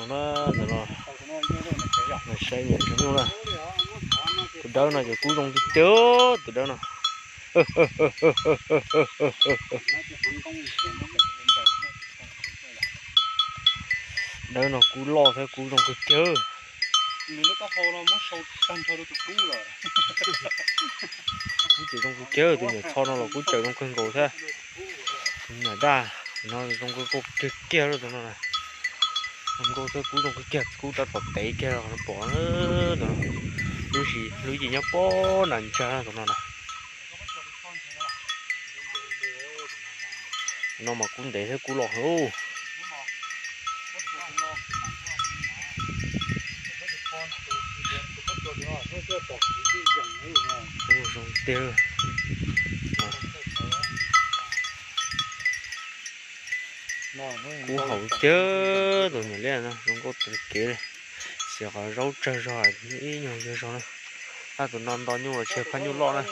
No na, ntawm no, saib nyiam tus nyuj na. Tus dawb no ces kub zoo tiag tiag, tus dawb no. Dawb no kub loj thiab kub zoo kawg kiag. Kub ces zoo kawg kiag, tus nyuam txho no los kub caws zoo kawg nkaus thiab. Tus nyuam daj no zoo kawg kiag kiag lawm tus no na. Zoo nkauj thiab kub zoo kawg kiag, kub rov tom tev kiag los pom. Lub, lub yim nyob pem na ntsa tus no na. No mas kub ntev thiab kub loj heev. Zoo tiag. Kub hauv tiag, tus nyuam liaj no zoo nkauj tag kev li. Xyov qhov zaub tsawg zog, ib nyuag yog zog na. Tab tus no nto nyuj los tsis yog phab nyuj loj na,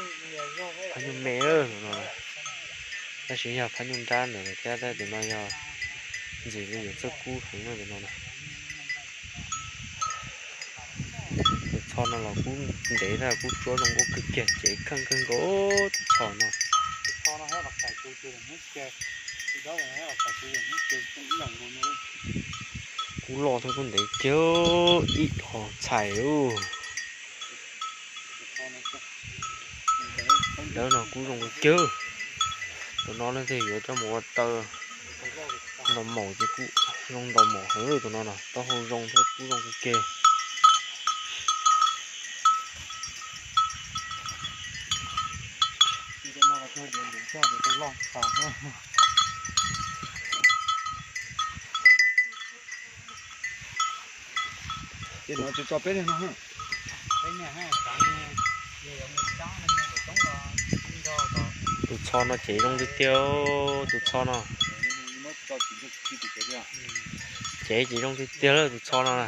phab nyuj me tus no. Tab sis yog phab nyuj nrab ntawd thiab, tab tus no yog ntxim li yuav txawj kub heev na tus no na. Tus txho no los kub ntev thiab kub tsuab zoo nkauj kawg kiag, cev kheej kawg nkaus tus txho no. Kub loj thiab kub ntev kiag, ib qho txhais. Dawb no kub zoo kawg kiag. Tus no leej twg yuav coj mus ua taw ntaus maum ces kuj zoo ntaus maum heev tus no na, taub hau zoo thiab kub zoo kawg kiag. Ces no tsis tso peb no. Tus txho no cev zoo tiag tiag, tus txho no. Cev ces zoo tiag tiag lawm tus txho no na.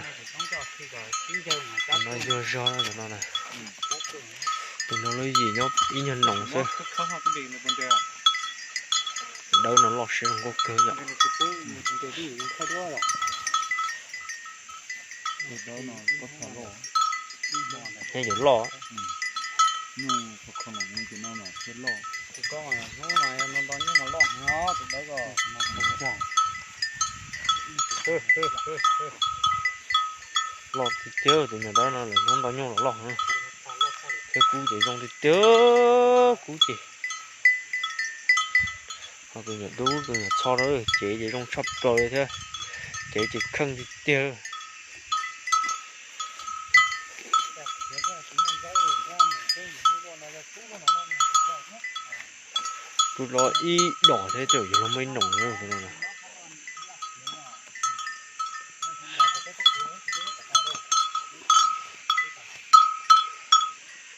No yog zog no na. Tus no lub yim nyob ib nyuag noos xwb. Dawb no loj siab zoo nkauj kawg yom. Nyob yuav loj. Loj tiag tiag, tus nyuam dawb no lawm hnub nto nyuj los loj heev. Thiab kub ces zoo tiag tiag, kub ces. Ho tus nyuam dub tus nyuam txho no cev ces zoo tshaj plaws li thiab, cev ces kheej tiag tiag. Kuj loj ib dos thiab, tej zaum yuav luag muaj ib noos na.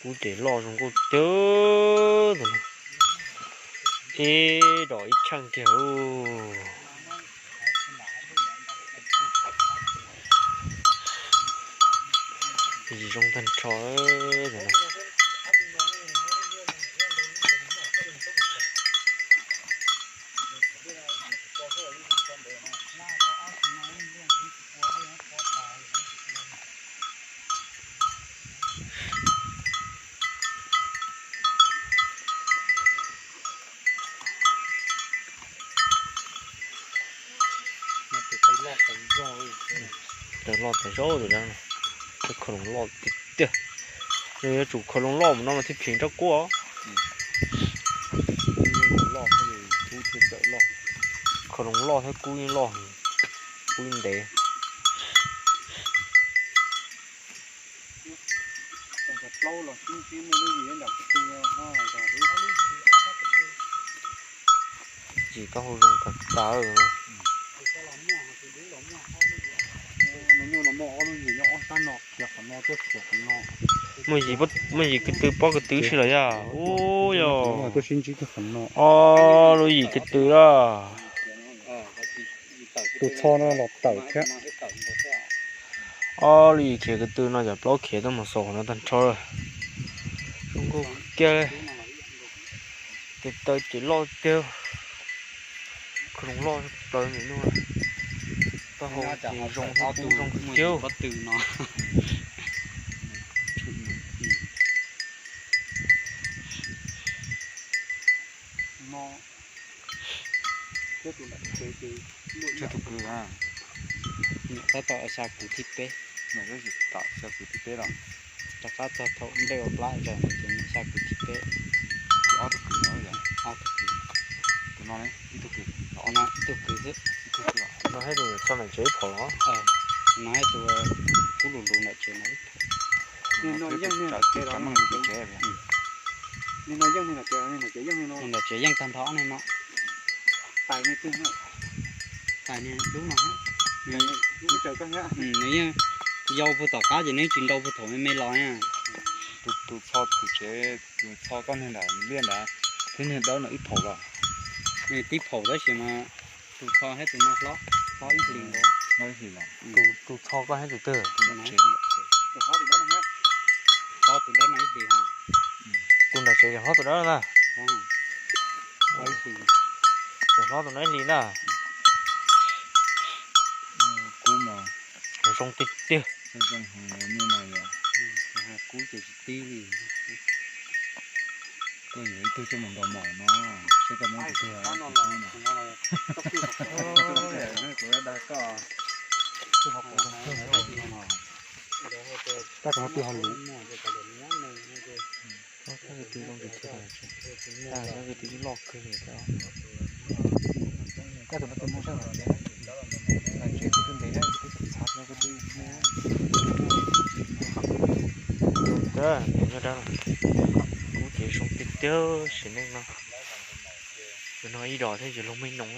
Kub ces loj zoo nkauj cawv tus no, ib dos ib cheej kiag. Zoo tag nrho. Tawv loj tawv zaub tus dab no, khau loos loj tiag tiag. Nws yuav tsum khau loos loj mus no mas thiaj phim rab kuab. Khau loos loj thiab kub yeej loj, kub yeej ntev. Yim taub hau zoo tas tas. Muaj yim, muaj yim ko tw pob ko tw sib los yog. Ub, yog ob lub yim ko tw lawm. Tus txho no los tawm thiab. Ob lub yim khiav ko tw no cov plaub khiav tuaj mus xaus qhov no tag nrho lawm. Zoo nkauj kiag li. Tes taw ces loj tiag. Khau loos loj plaws nim no. Nyob rau hauv zoo, ob tug zoo muaj kiag pob tw no. Tab tom xya kuv thib peb. Tab tom xya kuv thib peb los. Rov qab txog thaum nplej ua plab zog ces xya kuv thib peb. Ob tug kwv no, ob tug kwv. Tus no ib tug kwv, ib tug kwv xwb. No thiab tus txog nram tsev ib phaum los. No thiab tus kub lus lus nram tsev no ib phaum. Nim no yeej niag nram tsev los, nim no yeej niag nram tsev, niag nram tsev yeej niag no. Niag nram tsev yeej tag nrho ob niag no. Tais niag twg no? Tais niag dub no. Nws yeej yau puag tom qab ces nws tsis nrau puag thaum me me los na. Tus txho tus tsev, tus txho koj niag nram liaj nrad, thiab niag dawb no ib phaum los. Tib phaum tab sis mas tus txho thiab tus no hlob, hlob ib hlis nkaus. Tus txho koj thiab tus twg? Tus dawb no ib hlis. Tus nram tsev ces hlob tus dawb na. Ces hlob tus no ib hlis na. Kub mas zoo tiag tiag. Kub ces tsis tib li. Koj yuav ib tug coj mus ntaus maum no, seb koj muab tus twg. Tab tom no twg ho luv. Tab tom no twg loj kawg li. Tab tom no twg muaj sab nram tsev, nram tsev twb ntev na, twb txhav no twb. Nyob rau kub ces zoo tiag tiag sim neej no. Tus no ib dos thiab yus lub me noog.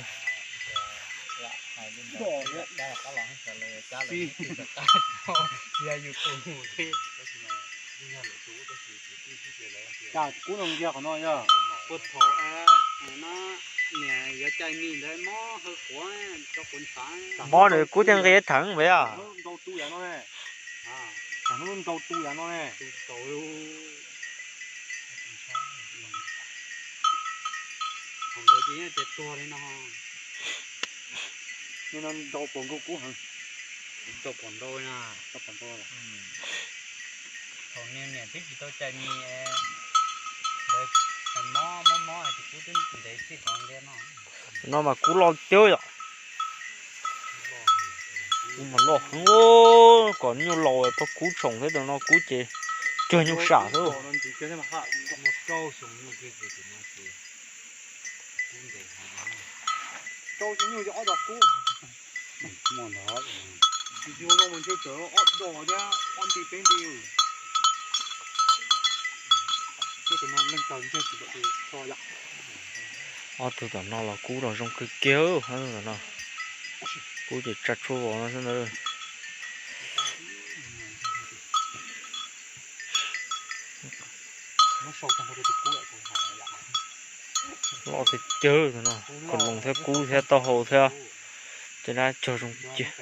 Cas kub no ntsia qhov no yog. Puag thaum no niam yuav cai mis ntawd mob hawv quav, tso quav ntshav. Mob nws kub thiaj nqis theev npes os. Ntau tu yam no ne. Ntau tu yam no ne. Ntawd ces yeej tias tuag li no. Nim no ntau puas nkaus kub heev. Ntau puas ntau na. Thaum niag niam twb tsis tau cai mis, ntawd mob mob mob ces kub twb ntev txij qhov ntiab no. No mas kub loj tiag yom. Kub mas loj heev, kom nyuj laus pab kub tshoom thiab, tus no kub ces cog nyuj sam xwb. Rau xyoo nyuj yog ob dos kub. Tsis yog zoo mas ntshe txawm ob dos thiab ob nti peb nti. Ob tug tom no los kub los zoo kawg kiag, no kub ces tsa tshuaj vos no xwb ntag. Loj tiag tiag no, khuv loos thiab kub thiab taub hau thiab, ces dab cog zoo tiag.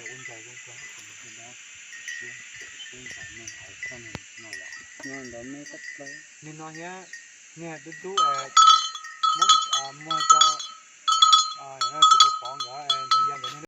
Nim no thiab niag dub dub, muag rau tus pov nkawd, tus yog nkawd niag